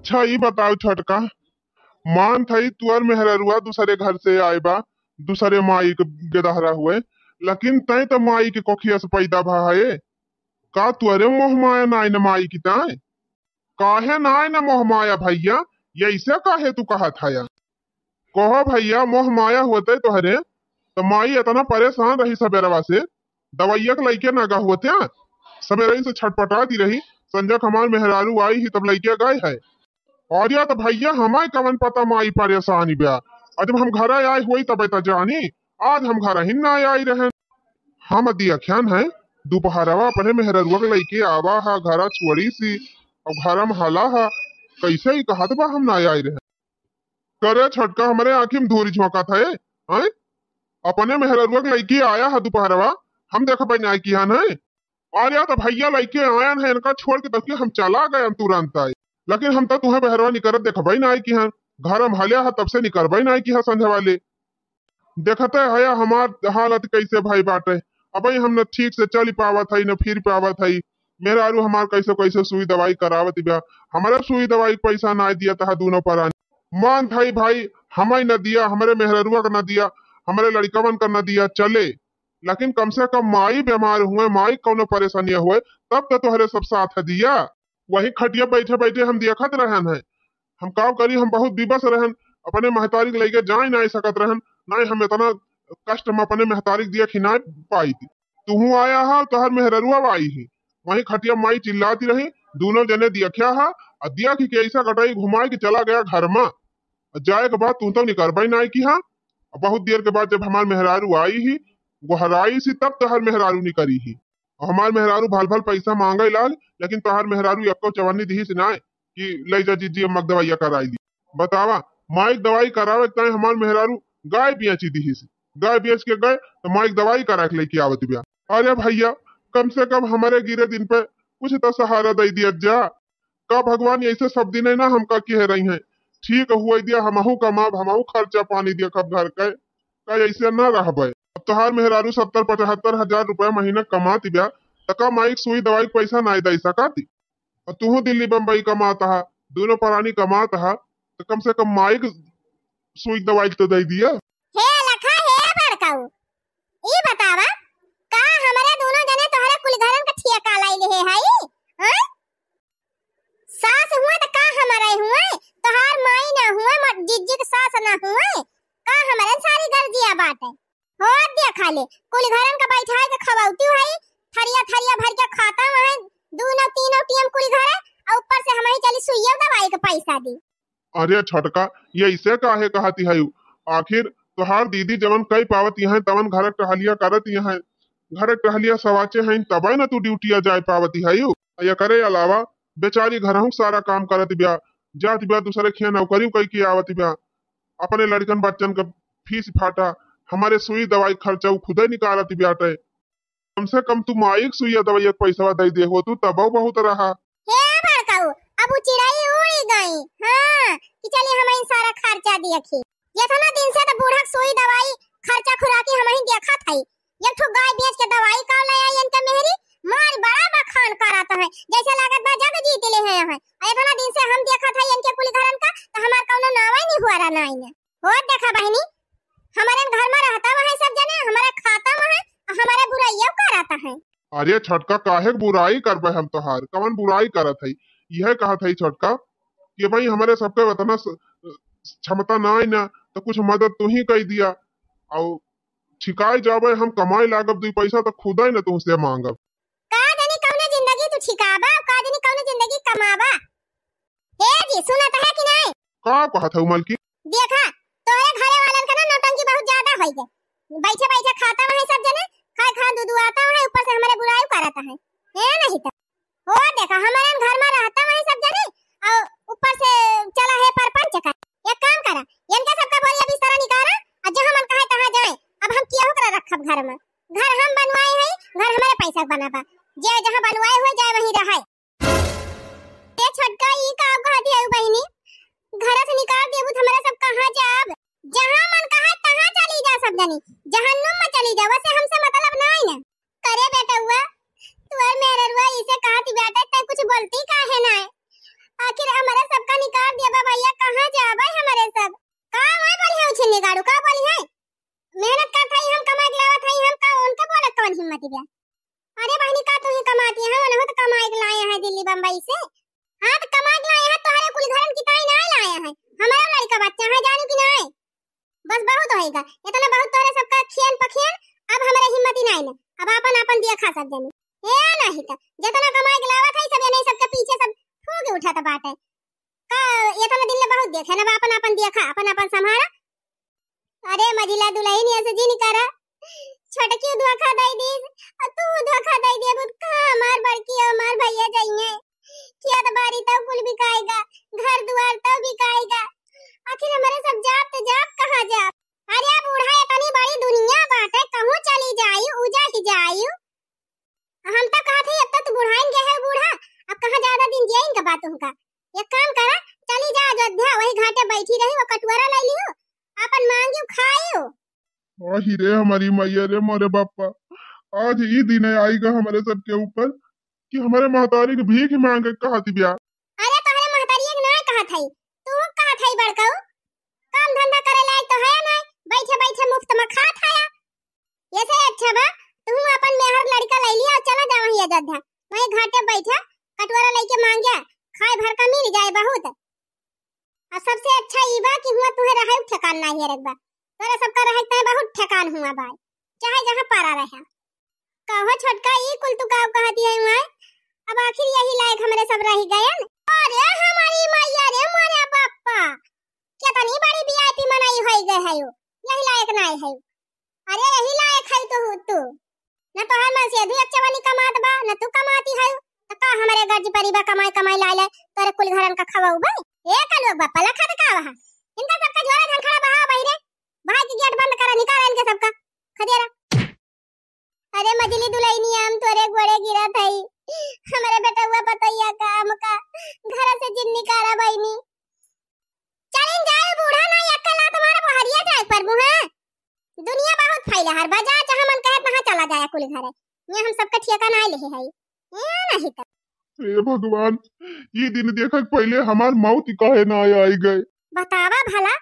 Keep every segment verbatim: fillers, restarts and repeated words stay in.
अच्छा, ई बताओ छोटका, मानत हई तुअर मेहररुआ दूसरे घर से आए बा, दूसरे माई के गेदहरा हुए, लेकिन तैं त माई के कोखिया से पैदा भा है। का तुअरे मोह माया नाय न माई की ताय? काहे नाय न मोह माया भैया, ऐसे काहे तू कहत हया? कहो भैया, मोह माया होते तोहरे, त माई इतना परेशान रही सबेरवा से, दवाइया के लइके ना गा होते, सबेरही से छटपटाती रही। संजक हमार मेहरारू आई ही तब लइके गए है। और या त भैया, हमार कवन पता माई परेशानी बा। और जब हम घर आए हुई तब त जानी, आज हम घर ही ना आई रहन। हम दियखियन है, दोपहरवा अपने मेहररुआ के लइके आवा हा, घरा छोड़ी सी, और घर में हला हा, कैसे ही कहत बा हम ना आई रहन। करे छोटका, हमरे आँखी में धूरी झोंकत है, हैं? अपने मेहररुआ के लइके आया है दोपहरवा, हम देखबे नाय किहन है। अरे त भैया लइके आयन है, इनका छोड़ के तब हम चला गयन तुरंत आए, लेकिन हम त तुहे बहरवा निकरत देखबे नाय किहन, घर में हल्या है तब से निकरबे नाय किहा संझवा ले। देखते हया हमार हालत कैसे भई बाटे, अबही हम न ठीक से चली पावत हई, न फिर पावत हई। मेहरारू हमार कैसे कैसे सुई दवाई करावत बा, हमरे सुई दवाई के पैसा नाय दिया तहा दूनो परानी। मानत हई भाई, हमही न दिया, हमरे मेहररुआ के न दिया, हमरे लड़िकवन के न दिया, चले, लेकिन कम से कम माई बीमार हुए, माई कौनो परेशानी हुए, तब त तोहरे सब साथ दिया। वही खटिया बैठे बैठे हम देखत रहन है। हम का करी, हम बहुत विवश रहन, अपने महतारी के लइके जाए नाय सकत रहन, नाय हम इतना कष्ट हम अपने महतारी के दिया खिनाए पाई थी। तुहू आया हा, तोहर मेहररुआ आई ही, वही खटिया माई चिल्लाती रही, दूनो जने दियख्या हा, आ दिया कि कैसा कटाई घुमाए के चला गया घर में। आ जाए के बाद तू तो निकरबे नाय किहा। आ बहुत देर के बाद जब हमार मेहरारू आई ही, गोहराई सी, तब तोहर मेहरारू निकरी ही। और हमार मेहरारू भल भल पैसा मांगे लाग, लेकिन तोहार मेहरारू एक्को चवन्नी दिहिस नाय कि लई जा जीजी अम्मा के दवाइया कराई ली। बतावा, माई के दवाई करावे के ताई हमार मेहरारू गाय बेची दिहिस, गाय बेच के गए तो माई के दवाई करा के लेके आवत बिया। अरे भैया, कम से कम हमरे गिरे दिन पे कुछ तो सहारा दे दिया जा। का भगवान ऐसे सब दिन ना हमका कह रही हैं, ठीक हुए दिया, हमहू कमाब, हमहू खर्चा पानी देखब घर के, का ऐसे ना रहबे। अब तोहार मेहरारू सत्तर पचहत्तर हजार रुपया महीना कमात बिया, त का माई के सुई दवाई के पैसा नाय दे सकती? और तुहू दिल्ली बम्बई कमात हा, दूनो परानी कमात हा, त कम से कम माई के सुई दवाई तो दे दिया। हे लखा, हे बड़काऊ, ई बतावा, का हमरे दूनो जने तोहरे कुल घरन का ठेका लाई लिहे हई? हाँ? सास हुए त का हमरे हुए? तोहार माई ना हुए, मोर जीजी के सास ना हुए? का हमरे सारी गर्जिया बाटे? हो देखा ले, कुल घरन का बैठाए के खवौती हई, थरिया थरिया भर के खाता हई, दूनो तीनो टीम कुल घरे, और ऊपर से हमही चली सुइया दवाई के पैसा दी। अरे छोटका, ये ऐसे काहे कहती है? आखिर तोहार दीदी जवन कई पावत यहाँ तवन घर टहलिया करत यहाँ, घर टहलिया सवाचे हैं, तबे न तू ड्यूटिया जाए पावती है। एकरे अलावा बेचारी घरहू सारा काम करत बिया, जात बिया दूसरे खिया नौकरी कई के आवत बिया, अपने लड़कन बच्चन का फीस फाटा, हमारे सुई दवाई खर्चा उ खुदे निकालत बियाटे। कम से कम तू माई के सुइया दवाइया के पैसवा दे दे हो तू, तबो बहुत रहा। हे बड़काऊ, अब उ चिड़ई उड़ी गई, हाँ, कि चली हमही सारा खर्चा देखी। इतना दिन से तो बूढ़ा के सुई दवाई, खर्चा खुराकी हमही देखत हई। एक ठो गाय बेच के दवाई का ले आई इनके मेहरी, मार बड़ा बखान करत है, जैसे लागत बा जग जीत ले हैं। आ इतना दिन से हम देखत हई इनके कुल घरन का, तो हमार कौनो नावे नहीं हुआ रहा ना इन्हें। हो देखा बहिनी, हमरे घर में रहता वह सब जने, हमारे खाता वह, हमारे बुराइयों करत है। अरे छोटका, काहे के बुराई करबे हम तोहार? कवन बुराई करत हई? यह कहत हई छोटका कि भाई हमरे सबके उतना स-, क्षमता ना है ना, तो कुछ मदद तू ही कई दिया। और ठिकाई जाबे, हम कमाए लागब दुई पैसा तो खुदे न तुमसे मांगब। का जानी कौनो जिंदगी तू ठिकाबा, का जानी कौनो जिंदगी कमाबा। हे जी, सुनत है कि नहीं? का कहत हऊ मलकिन? देखा, तोहरे घरे वालन का ना नौटंकी बहुत ज्यादा होई गए। बैठे बैठे खाता वहीं सब जने, खाए खा दूध आता वहीं, ऊपर से हमारे बुराई करत है। हे नहीं तो। हो देखा, हमारे घर में रहता वहीं सब जने, और ऊपर से चला है परपंच का। एक काम करा, इनके सबका बोरी अभी सारा निकाला, और जहाँ मन कहे तहाँ जाए। अब हम केहू करा रखब घर में? घर हम बनवाए हैं, घर हमारे पैसा बना बा। जे जहाँ बनवाए हुए जाए वहीं रहे। ए छोटका, ई का कह दिया बहिनी? घर से निकाल देबू त हमरा सब कहाँ जाब? जहाँ मन कहे तहाँ चली जा सब जनी, जहन्नुम में चली जा, वसे हमसे मतलब नाई ना। करे बेटउआ, तुअर मेहररुआ इसे कहती बेटा, तै कुछ बोलती काहे नाय? आखिर हमरे सबका निकाल दिया बा भैया, कहाँ जाबे हमरे सब? का मैं बोली है उछिन्नी गाड़ू, का बोली है? मेहनत करत हई, हम कमाई के लावत हई, हम का उनके बोलत कवन हिम्मत बा? अरे बहिनी, का तू ही कमाती है? हम तो कमाई के लाए हैं दिल्ली बम्बई से। हाँ, तो कमाई के लाए हैं, तोहरे कुल घरन की ताई नाय लाए हैं, हमारा लड़का बच्चा है, जानू कि नाय? बस बहुत होइगा, इतना बहुत तोहरे सबका खियन पखियन, अब हमरे हिम्मत ही नाय न, अब आपन आपन दिया खा सब जने। ए नहीं तो, जितना कमाई के लावत है सब जने, सबके पीछे सब फूंक उठत बाटे। का इतना दिन ले बहुत देखे ना, अब आपन आपन दिया खा, आपन आपन संभारा। अरे मझिला दुलहिन, ऐसे जिन करा, छोटकी धोखा दई दीस, अ तू धोखा दई देबू, कहाँ हमार बड़की और हमार भैया जाइए? खेत बाड़ी तब कुल बिकाएगा, घर दुआर तब बिकाएगा, आखिर हमारे सब जाब तो जाब कहाँ जाब? अरे बूढ़ा, इतनी बड़ी दुनिया बाटे, कहूँ चली जाई, उजा ही जाई। हम तो कहत हई, अब तो तू बुढ़ाइन गए है बूढ़ा, अब कहाँ ज्यादा दिन जियाइन का बात तुमका। एक काम करा, चली जा अयोध्या, वही घाटे बैठी रही, वो कटुआरा लाई लियो, आपन मांगियो खाइयो। आही रे हमारी मैया रे, मोरे बापा, आज ई दिन आइगा हमारे सबके ऊपर कि हमारे महतारी के भीख मांगे कहत बिया। अरे तोहरे महतारी एक ना कहत हई, तू कहत हई बड़काऊ, काम धंधा करे लायक तो है ना, बैठे बैठे मुफ्त में खात है। ऐसे अच्छा बा, तू अपन मेहर लड़का ले लिया और चला जा वहीं अयोध्या, वहीं घाटे बैठा, कटोरा लेके मांग्या, खाए भर का मिल जाए बहुत। और सबसे अच्छा ई बा कि हुआ तुहे रहे ठेकान नहीं है रखबा, तोरे सबका रहे तय बहुत ठेकान हुआ बा, चाहे जहाँ पारा रहे। कहो छोटका, ई कुल तू गाँव कहती है हुआ, अब आखिर यही लायक हमरे सब रह गए। अरे हमारी मैया रे, मोरे बापा, कितनी बड़ी वीआईपी मनई होई गए है, यही लायक नहीं है। अरे यही लायक है तू, तू। न तोहर मन से अभी अच्छा वाली कमात बा, न तू कमाती है। तो का हमरे गर्ज परी बा कमाई कमाई लाए ले, तोरे कुल घरन का खवाऊ बे? ए का लोग बा, पला खात का वहाँ? इनका सबका झोरा झंखड़ा बहा बहिरे। भाई की गेट बंद करा, निकाल इनके सबका। खदेरा। अरे मजली दुलहिनिया, हम तोरे गोड़े गिरत हई। हमरे बेटउआ पतोहिया का हमका घर से जिन निकाला बहिनी। चलिन जाए बूढ़ा, ना अकेला तुम्हारे बहरिया जाए पर मुँह। दुनिया बहुत फैला हर बा, जा जहाँ मन कहे तहाँ चला जाए कुल घरे। ये हम सबका ठेका ना लेहे हई। ये नहीं तो। हे भगवान, ई दिन देखक पहिले हमार मौत काहे ना आई गए। बतावा भला,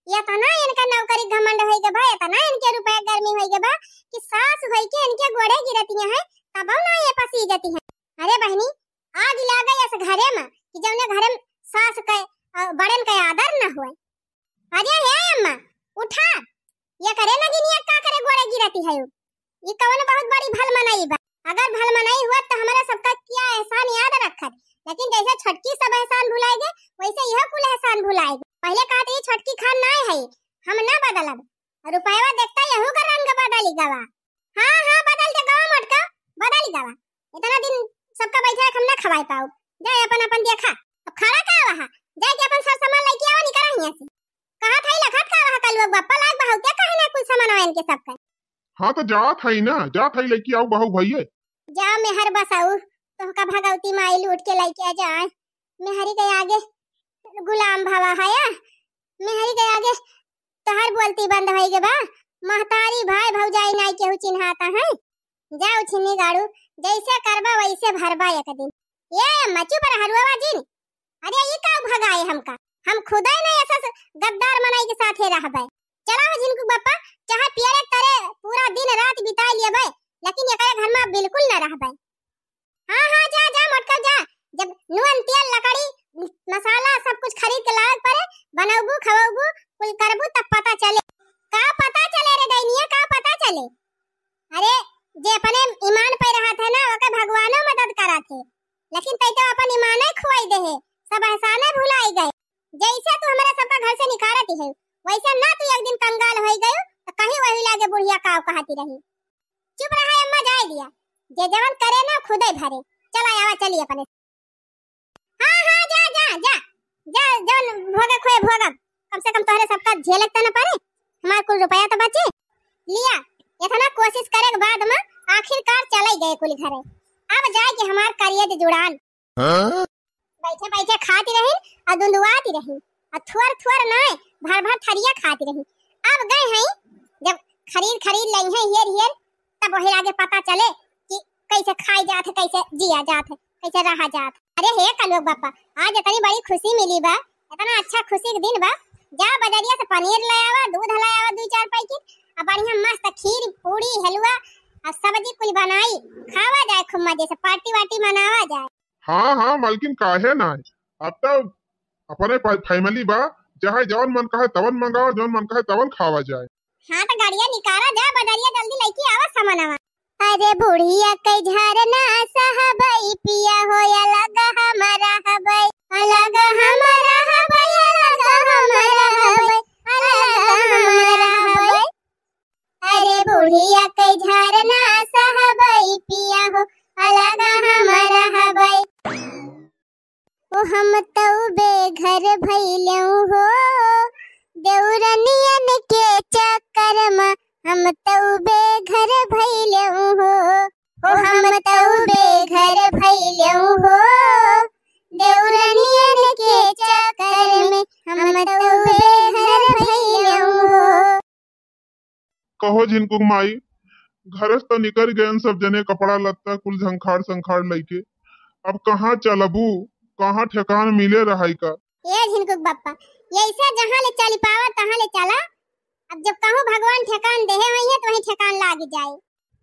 इतना इनका नौकरी घमंड होई गए बा, इतना इनके रुपया गर्मी होई गए बा कि सास होई के इनके गोड़े गिरती हैं, तब ना ये पसी जाती हैं। अरे बहनी, आग लागे इस घरे में कि जौने घरे में सास के, अ, बड़न के आदर न होए। अरे हे अम्मा, उठा, ये करे नगिनिया का करे गोड़े गिरती है? ये कौन बहुत बड़ी भल मनई बा? अगर भल मनई हुआ तो हमारा सबका क्या एहसान याद रखत, लेकिन जैसे छोटकी सब एहसान भुलाए गए, वैसे यह कुल एहसान भुलाए गए। पहले कहते ये छोटकी खान ना है, हम ना बदलब, रुपयवा देखता यहू का रंग बदल गवा। हाँ, हाँ, बदल दे गवा मोटका, बदल गवा। इतना दिन सबका बैठा रख हम ना खवाए पाओ। जाए अपन अपन देखा। अब खड़ा का वहा? जाए के अपन सर सामान लेके आवा, निकरा हियां से। कहा था लखत का वहा कल बप्पा लाग बहाऊ के कहे ना कुल सामान आवा इनके सबका। हाँ तो जात है ना, जात है लेके आओ बहू भैया। जा मेहर बसाऊ, तुमका भगवती माई लूट के लेके आ जाए। मेहरी के आगे गुलाम भवा है, मेहरी के आगे तोहर बोलती बंद होई गे बा। महतारी भाई भौजाई नाई केहू चिन्हाता है। जा उछिन्नी गाड़ू, जैसे करबा वैसे भरबा एक दिन। ए अम्मा चुप रह रुआवा जिन। अरे ई का भगाए हमका? हम खुदे नहीं ऐसा स-, गद्दार मनई के साथे रहबे। चला हो झिनकू बप्पा, चाहे पियरे तरे पूरा दिन रात बिताई लेबे, लेकिन एकरे घर में बिल्कुल न रहबे। हाँ, हाँ, जा, जा, मोटका जा। जब नून, तेल, लकड़ी, मसाला सब कुछ खरीद के लावे के पड़े, बनौबू, खवौबू, कुल करबू, तब पता चले। का पता चले रे डैनिया, का पता चले? अरे, जे अपने ईमान पे रहत है ना, ओके भगवानो मदद करत है। लेकिन तै तो अपन ईमाने खुआई दे है, सब एहसाने भुलाई गए। जैसे तू हमारे सबका घर से निकारत है, वैसे ना तू एक दिन कंगाल होई गयो, तो कहीं वही लागे बुढ़िया काव कहती रही। चुप रहा अम्मा, जाए दिया। जे जवन करे ना खुदे भरे। चला आवा, चली अपने। हाँ, हाँ, जा, जा, जा। जा, जवन भोगे खोए भोगब। कम से कम तोहरे सबका झेले के त न पड़े। हमार कुल रुपया तो बचे। लिया, इतना कोशिश करे के बाद में आखिरकार चले गए कुल घरे। अब जाए के हमार करिए दे जुड़ान। हाँ? बैठे बैठे खाती रही और दुंदुआती रही और थोर थोर नाय, भर भर थरिया खाती रही। अब गए हैं, जब खरीद खरीद लई हैं हेर हेर, तब वही आगे पता चले कि कैसे खाई जात है, कैसे जिया जात है, कैसे रहा जात है। अरे हे कलयुग बापा, आज इतनी बड़ी खुशी मिली बा, इतना अच्छा खुशी के दिन बा, जा बजरिया से पनीर ले आवा, दूध ले आवा दुइ चार पैकेट, आ बढ़िया मस्त खीर, पूड़ी, हलवा, आ सब्जी कुल बनाई, खावा जाए खूब मजे से, पार्टी वार्टी मनावा जाए। हाँ, हाँ, मालकिन, काहे नाहीं? अब तो अपने फैमिली बा, चाहे जवन मन कहे तवन मंगावा, जवन मन कहे तवन खावा जाए। हाँ, तो गाड़िया निकाला जा, बजरिया जल्दी लइके आवा सामानवा। अरे बुढ़िया के झरना सहबई पिया हो, अलग हम रहबई, अलग हम रहबई, अलग हम रहबई, अलग हम रहबई। अरे बुढ़िया के झरना सहबई पिया हो, अलग हम रहबई। ओ हम तऊ बेघर भइलेऊ हो, देउरनियन के चक्कर मा हम तऊ बेघर भइलेऊ हो। ओ हम तऊ बेघर भइलेऊ हो, देउरनियन के चक्कर में हम तऊ बेघर भइलेऊ हो। कहो झिनकुक माई, घरे से तो निकल गयन सब जने कपड़ा लत्ता कुल झंखाड़ संखाड़ लइके। अब कहाँ चलबू, कहाँ ठेकान मिले रहाई का? ए झिनकुक बप्पा, यैसे जहाँ ले चली पावा तहाँ ले चला। अब जब कहूँ भगवान ठेकान देहे होइहैं तो वहीं ठेकान लाग जाए।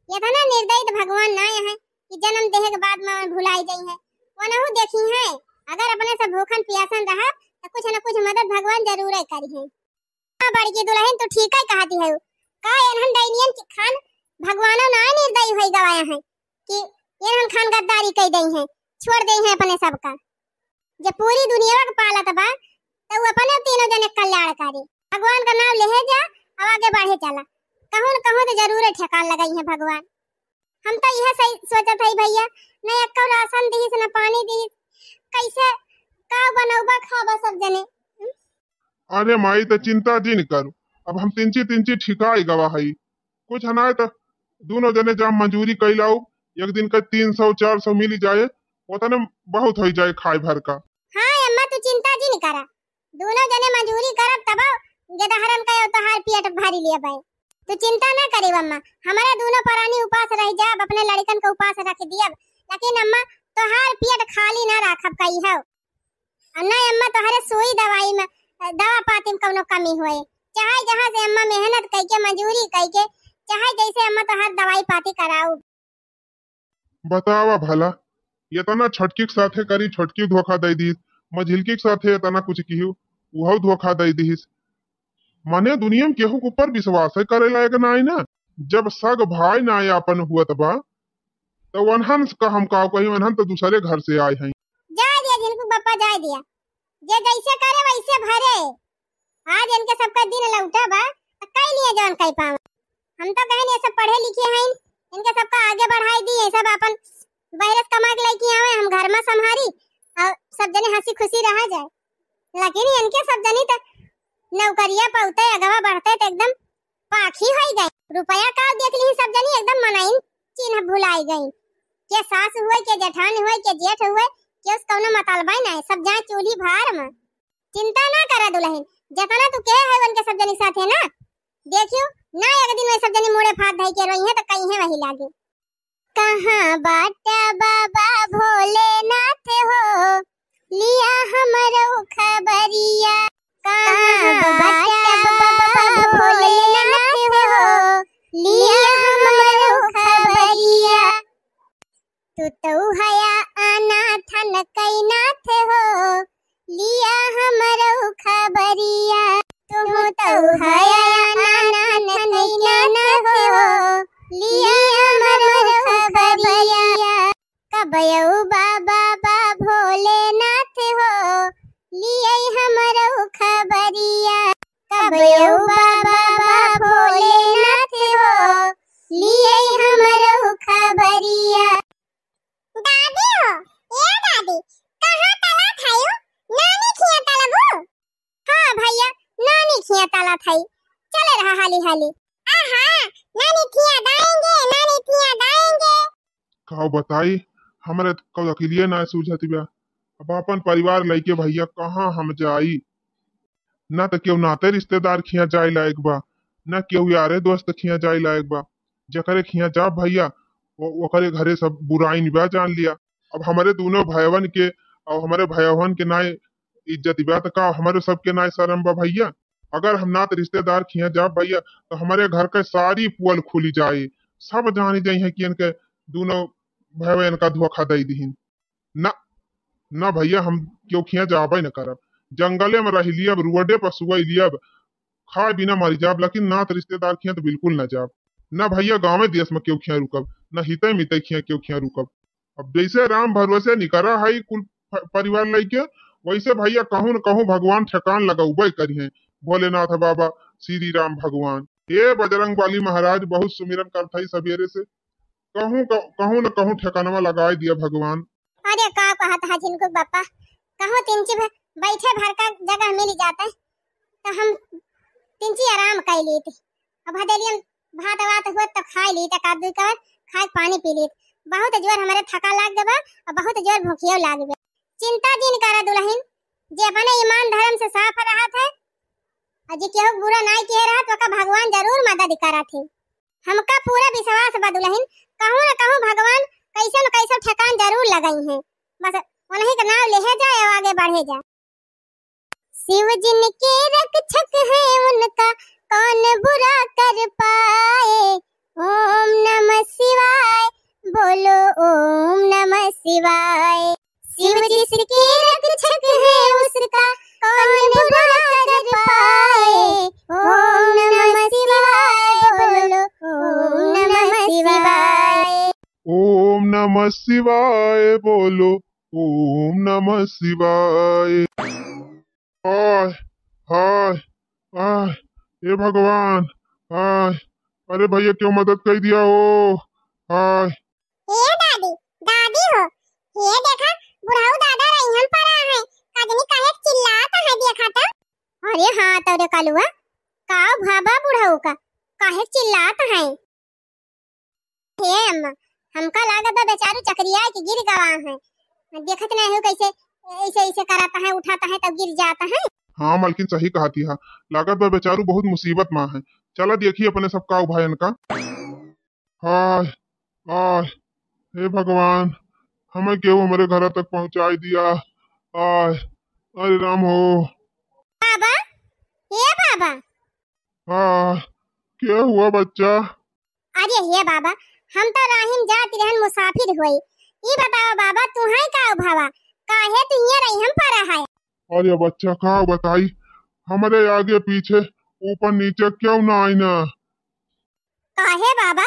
इतना निर्दयी तो भगवान ना है कि जन्म देहे के बाद में भुलाई जाई है। वनहु देखी है, अगर अपने से भूखन पियासन रहा तो कुछ न कुछ मदद भगवान जरूर करी है। हाँ, बड़की दुलहिन, तू ठीकै कहति हऊ। का एनहन डैनियन के खान भगवानो नाहीं निर्दयी होइ गवा हैं कि एनहन खान गद्दारी कइ दइहैं, छोड़ दइहैं अपने सबका। जे पूरी दुनिया के पालत बा, त उ अपने तीनों जने कल्याण करे। भगवान का नाम लेहे जा, अब आगे बढ़े चला। कहूँ न कहूँ तो जरूर ठेकान लगइहैं भगवान। हम तो यह सही सोचत हई भइया, न एक्को राशन दिहिस, न पानी दिहिस, कैसे का बनउबा खाबा सब जने? अरे माई, त चिंता जिन करू, अब हम तिनची तिनची ठिकाई गवा हई। कुछ नाय त दूनो जने जाम मजूरी कइ लाऊ, एक दिन का तीन सौ चार सौ मिली जाए, ओतने बहुत होइ जाए खाए भर का। हाँ अम्मा, तू चिंता जिन करा, दूनो जने मजूरी करब तब गेदहरन का तोहार पेट भरी लेबै। तू चिंता ना करियो अम्मा, हमरा दूनो परानी उपास रह जाब, अपने लड़िकन का उपास रख दियब, लेकिन अम्मा तोहार पेट खाली ना राखब कहियो। और ना अम्मा तोहरे सुई दवाई में, दवा पाती में कउनो कमी होए, चाहे जहाँ से अम्मा मेहनत कइके, मजूरी कइके, चाहे जैसे अम्मा तोहार दवाई पाती कराऊ। बतावा भला, एतना छोटकी के साथे करी, छोटकी धोखा दइ दीस, मझिलकी के साथे एतना कुछ किहू, उहउ धोखा दइ दीस। मने दुनिया में केहू के ऊपर विश्वास है करे लायक नाई ना। जब सग भाई नाई आपन हुअत बा, त वनहन का हम काव कही, वनहन त दूसरे घर से आए हैं। जाए दिया झिनकू बप्पा, जाए दिया, जे जैसे करे वैसे भरे। आज इनके सबका दिन लौटा बा, त कई लिए जौन कई पावे। हम तो कहेन ये सब पढ़े लिखे हैं, इनके सबका आगे बढ़ाई दी, ये सब अपन बहरस कमा के लइके आवे, हम घर में संभारी और सब जने हंसी खुशी रहा जाए। लेकिन इनके सब जनी त नौकरिया पौते अगवा बढ़ते त एकदम पाखी होई गई। रुपया का देख ली सब जनी एकदम मनइन चिन्ह भुलाई गई। के सास हुए, के जेठान हुए, के जेठ हुए, के उस कौनो मतलबा ही नहीं, सब जाए चूल्ही भार में। चिंता ना करा दुलहिन, जतना तू कहे है उनके सब जनी साथे ना, देखियो ना एक दिन वे सब जनी मुड़े फात धई के रोई है तो कहीं है वही लागे। कहाँ बाटा बाबा भोलेनाथ हो, लिया हमरो खबरिया। कहाँ बाटा बाबा भोलेनाथ हो, लिया हमरो खबरिया। तू तो हया अनाथन कई नाथ हो, लिया हमरो खबरिया। तुम तो हया अनाथन कई नाथ हो, लिया हमरो खबरिया। कबयऊ बाबा बा भोलेनाथ हो, लिया हमरो खबरिया। कबयऊ बाबा बा भोलेनाथ हो, लिया हमरो खबरिया। दादी हो, ए दादी, कहाँ तला थायू? नानी खिया तलबू? हाँ भैया, नानी खिया तला थाई। चले रहा हाली हाली। आहा, नानी खिया दाएंगे, नानी खिया दाएंगे। का बताई, हमरे तो कल अकेलिए ना सूझत बा। अब अपन परिवार लइके भैया कहाँ हम जाई? ना त केहू नाते रिश्तेदार खिया जाए लायक बा, ना केहू यारे दोस्त खिया जाए लायक बा। जकरे खिया जा भैया, ओ-, ओकरे घरे सब बुराई निभा जान लिया। अब हमरे दूनो भाईवन के और हमरे भयवन के नाय इज्जत बा, त का हमरे सबके नाय शर्म बा भइया? अगर हम नात रिश्तेदार खिया जाब भइया, त हमरे घर के सारी पुअल खुली जाए, सब जानी जइहैं कि इनके दूनो भयवे इनका धोखा दइ दिहिन। ना, ना भइया, हम केहू खिया जाबे न करब। जंगले में रह लियब, रोडे पर सोइ लियब, खाए बिना मरि जाब, लेकिन नात रिश्तेदार खिया त बिल्कुल न जाब। न भइया गाँवे देश में केहू खिया रुकब, न हिते मिते खिया केहू खिया रुकब। अब जैसे राम भरोसे निकरा है कुल प-, परिवार लइके, वैसे भइया कहूँ न कहूँ भगवान ठेकान लगउबे करिहैं। भोलेनाथ बाबा, श्री राम भगवान, हे बजरंग बली महाराज, बहुत सुमिरन करत हई सबेरे से। कहूँ क-, कहूँ न कहूँ ठेकानवा लगाए दिया भगवान। अरे का कहत है झिनकू क बापा, कहूँ तिनची भ-, बैठे भर का जगह मिल जात है, त हम तिनची आराम कइ लीत। अब हदेलियन भात वात हुआ त खाइ लीत, एक आध दुइ कवर खाइ के पानी पी लीत। बहुत जोर हमरे थका लाग गवा और बहुत जोर भूखियो लाग गवा। चिंता जिन करा दुलहिन, जे अपने ईमान धर्म से साफ रहत है और जे केहू के बुरा नाई कहे रहत, ओका भगवान जरूर मदद करत है। हमका पूरा विश्वास बा दुलहिन, कहूँ न कहूँ भगवान कैसे न कैसे ठेकान जरूर लगइहैं। बस उन्हीं का नाम लेहे जाए और आगे बढ़े जाए। शिव जिनके रक्षक हैं, उनका कौन बुरा कर पाए। ओम नमः शिवाय, बोलो ओम नमः शिवाय। शिव जिसके रक्षक है, उसका कौन बुरा कर पाए। ओम नमः शिवाय, बोलो ओम नमः शिवाय। ओम नमः शिवाय, बोलो ओम नमः शिवाय। हाय, हाय, हाय, हे भगवान, हाय, अरे भइया, केहू मदद कइ दिया हो, हाय। हे दादी, दादी हो, हे देखा, बुढ़ऊ दादा रहियन परा है, कजनी काहे चिल्लात है, देखा त। अरे हाँ, तोरे कलुआ, का भाबा बुढ़ऊ का, काहे चिल्लात है? हे अम्मा, हमका लागत बा बेचारू चकरिया के गिर गवा है। देखत नहीं हो कैसे ऐसे ऐसे करत है, उठत है तब गिर जात है। हाँ मलकिन, सही कहती है, लागत बा बेचारू बहुत मुसीबत मा है। चला देखी अपने सब का उभायन का। हाय, आय, हे भगवान, हमें केहू हमरे घर तक पहुँचाई दिया। आय, अरे राम हो। बाबा, हे बाबा। हाँ, क्या हुआ बच्चा? अरे हे बाबा, हम तो राहिम जात रहन मुसाफिर होई। ई बताओ बाबा, तुहैं का भवा? काहे तू हियां रहिम परा है? अरे बच्चा, का बताई, हमरे आगे पीछे ऊपर नीचे केहू ना आई ना। काहे बाबा,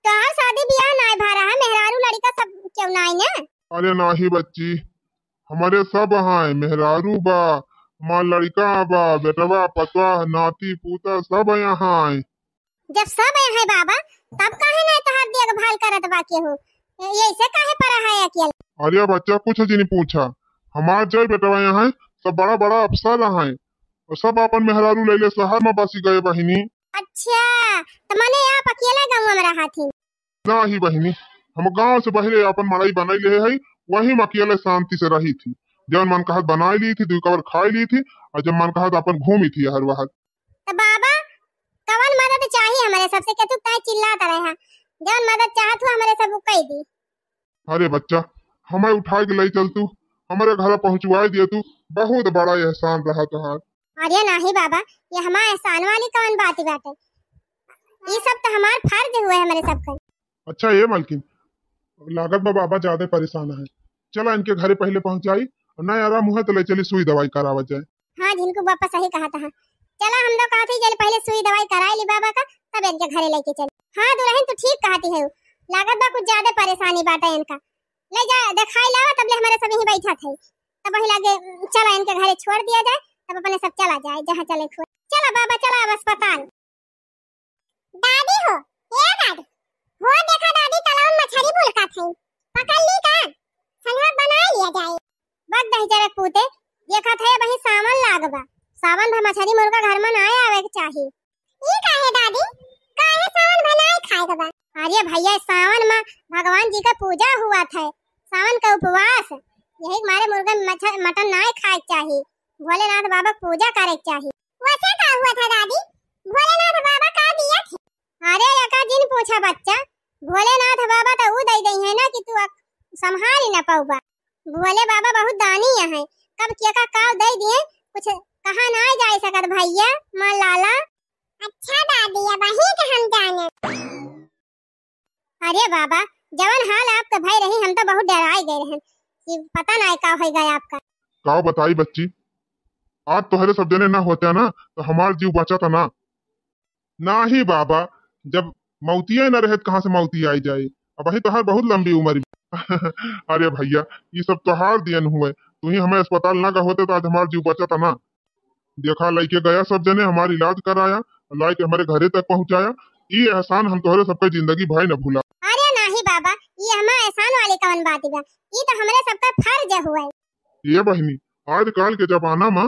तोहार शादी बियाह नाय भा रहा, मेहरारू लड़िका सब केहू ना आई ना? अरे नाही बच्ची, हमरे सब हैं, मेहरारू बा, हमार लड़िका बा, बेटवा, पतोह, नाती, पूता सब यहाँ हैं। जब सब यहाँ है बाबा, तब काहे नहीं तोहार देखभाल करत बा केहू? ये ऐसे काहे परा है अकेले? अरे बच्चा, कुछ जिन पूछा, हमार जय बेटवा यहाँ है, सब बड़ा बड़ा अफसर हैं, और सब अपन मेहरारू ले ले शहर में बसी गए बहिनी। अच्छा, तो मने आप अकेले गाँव में रहा थी? नाही बहिनी, हम गाँव से बहरे अपन मड़ई बनाई ले है, वही में अकेले शांति से रही थी। जौन मन कहत बनाई ली थी, दुई कवर खाई ली थी, और जब मन कहत अपन घूमी थी हर वहर। तो बाबा, कवन मदद चाहिए हमरे सबसे? के तू तय चिल्लात रहे हैं, जौन मदद चाहत हो हमरे सब उ कह दी। अरे बच्चा, हमें उठाए के ले चल तू, हमरे घर पहुँचवाए दिए तू, बहुत बड़ा एहसान रहा तोहार। अरे नाही बाबा, ये हमार एहसान वाली कवन बात बाटे? ये सब तो हमार फर्ज हुए हमरे सबके। अच्छा ए मलकिन, लागत बा बाबा ज्यादा परेशान है, चला इनके घरे पहले पहुँचाई, और ना आराम हुआ तो ले चली सुई दवाई करावा जाए। हाँ, झिनकू बापा सही कहत है। चला, हम लोग कहत ही, चल पहले सुई दवाई कराए ली बाबा का, तब इनके घरे लेके चली। हाँ दुलहिन, तू ठीक कहत ही है, लागत बा कुछ ज्यादा परेशानी बाटे इनका। ले जा, देखाई लावा, तब ले हमरे सब यहीं बैठा थे, तब वही लागे, चला इनके घरे छोड़ दिया जाए, तब अपने सब चला जाए जहाँ चले खोए। चला बाबा, चला अब अस्पताल। दादी हो, ए दादी, हो देखा दादी, तालाब में मछरी बुलका थे, पकड़ ली का? संगवा बनाए लिया जाए। बक दहिजरक पूते, देखत है वही सावन लाग बा, सावन भा मछरी मुर्गा घर में ना आवे के चाही। ई काहे दादी, काहे सावन भा नाय खाए के बा? अरे भैया, सावन में भगवान जी का पूजा हुआ था, सावन का उपवास, यही के मारे मुर्गा मछर मटन नाय खाए के चाही, भोलेनाथ बाबा के पूजा करे के चाही। वैसे का हुआ था दादी, भोलेनाथ बाबा का दिया थे? अरे एका जिन पूछा बच्चा, भोलेनाथ बाबा तो ऊ दे दे है ना कि तू अक-, संभाल ही ना पाऊबा। भोले बाबा बहुत दानी हैं, कब केका काव दइ दिए, कुछ कहा नाहीं जाइ सकत भइया, मान लाला। अच्छा दादी, अबहीं के हम जाने। अरे बाबा, जवन हाल आपके भइ रही, हम तो बहुत डेराइ गए रहन कि पता नाहीं का होइ गया आपका। का बताई बच्ची, आज तोहरे सब जने ना होत्या ना, तो हमार जीव बचत ना। नाहीं बाबा, जब मौतिये न रहे, त कहाँ से मौती आइ जाए? अबहीं तोहार बहुत लंबी उमर बा। अरे भइया, ई सब तोहार देन हुए, तुहीं हमें अस्पताल ना गहोते, त आज हमार जीव बचत ना। देखा, लइके गया सब जने, हमार इलाज कराया, लाइके हमरे घरे तक पहुँचाया। ई एहसान हम तोहरे सबके जिंदगी भर न भूला। अरे नाहीं बाबा, ई हमार एहसान वाली कवन बात बा? ई तो हमरे सबका फर्ज हुए। ए बहिनी, आजकाल के जमाना मा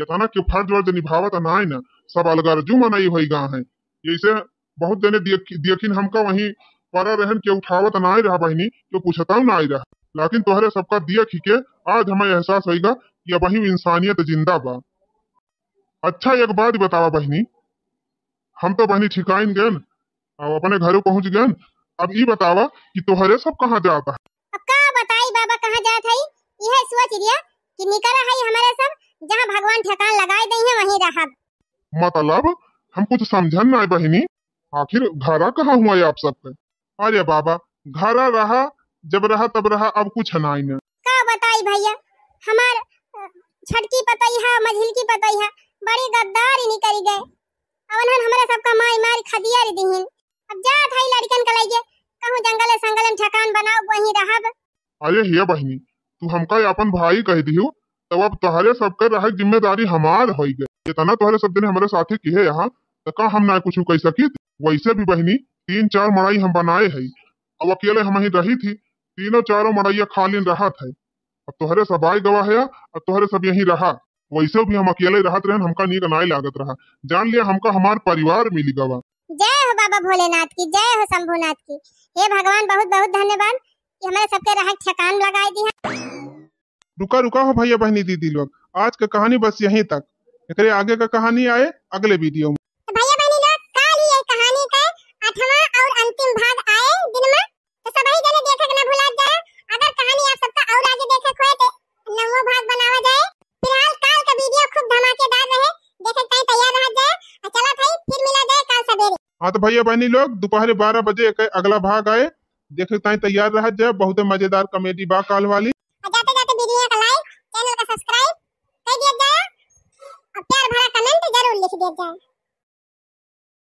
एतना के फर्ज वर्ज निभावत नाई न, सब अलगरजू मनई होइ गा हैं। जइसे बहुत जने देख-, देखिन हमका वहीं परा रहन के उठावत नाई रहा बहिनी, के पूछताऊ नाई रहा। लेकिन तोहरे सबका देखि के आज हमें एहसास होइगा कि अबहीं इंसानियत जिंदा बा। अच्छा, एक बात बतावा बहिनी, हम तो बहिनी ठिकाइन गएन, अब अपने घरे पहुँच गएन। अब ई बतावा कि तोहरे सब कहाँ जात है? अब का बताई बाबा, कहाँ जात है? इहे सोच लिया कि निकला है हमरे सब, जहाँ भगवान ठेकान लगाए दइहें, वहीं रहब। मतलब, हम कुछ समझन नाई बहिनी, आखिर घरा कहाँ हुआ है आप सबके? अरे बाबा, घरा रहा, जब रहा तब रहा, अब कुछ नाई न। का बताई भइया, हमार, अ, छोटकी पतोहिया, मझिलकी पतोहिया, बड़ी गद्दारी निकरि गए। अवनहन हमरे सबका माई मारी खदियारी दिहिन। अब जात हई लड़िकन के लइके, कहूँ जंगले संगले में ठेकान बनाओ, वहीं रहब। अरे हे बहिनी, तू हमका अपन भाई कहि दिहू, तब अब तोहरे सबके रहे जिम्मेदारी हमार होइ गए। एतना तोहरे सब जने हमरे साथे किहे यहाँ, त का हम ना कुछ कहि सकित? वइसे भी बहिनी, तीन चार मड़ई हम बनाए हई, अब अकेले हमहीं रहित ही, तीनों चारों मड़इया खालिन रहत है। अब तोहरे सब आइ गवा है, अब तोहरे सब यहीं रहा। वइसे भी हम अकेले रहत रहन, हमका नीक नाई लागत रहा। जान लिया, हमका हमार परिवार मिलि गवा। जय हो बाबा भोलेनाथ की, जय हो शंभुनाथ की। हे भगवान, बहुत बहुत धन्यवाद कि हमरे सबके रहे ठेकान लगाए दिहा। रुका, रुका हो भइया, बहिनी, दीदी लोग, आज के कहानी बस यहीं तक। एकरे आगे का कहानी आए अगले video में। तो भइया, बहिनी लोग, काल ही ये कहानी के आठवां और अंतिम भाग आए दिन में, तो सबही जने देखे के ना भुला जाए। अगर कहानी आप सबका और आगे देखे के होए, तो नवो भाग बनावा जाए। फिलहाल काल का video खूब धमाकेदार रहे, देखे के ताईं तैयार रह जाए। और चला भाई, फिर मिला जाए काल सवेरे। हाँ, तो भइया, बहिनी लोग, दोपहर बारह बजे एक अगला भाग आए, देखे के ताईं तैयार रह जाए। बहुत मजेदार comedy बा काल वाली। और जाते जाते video का like, channel का subscribe कइ दिया जाए और प्यार भरा comment जरूर लिख दिया जाए।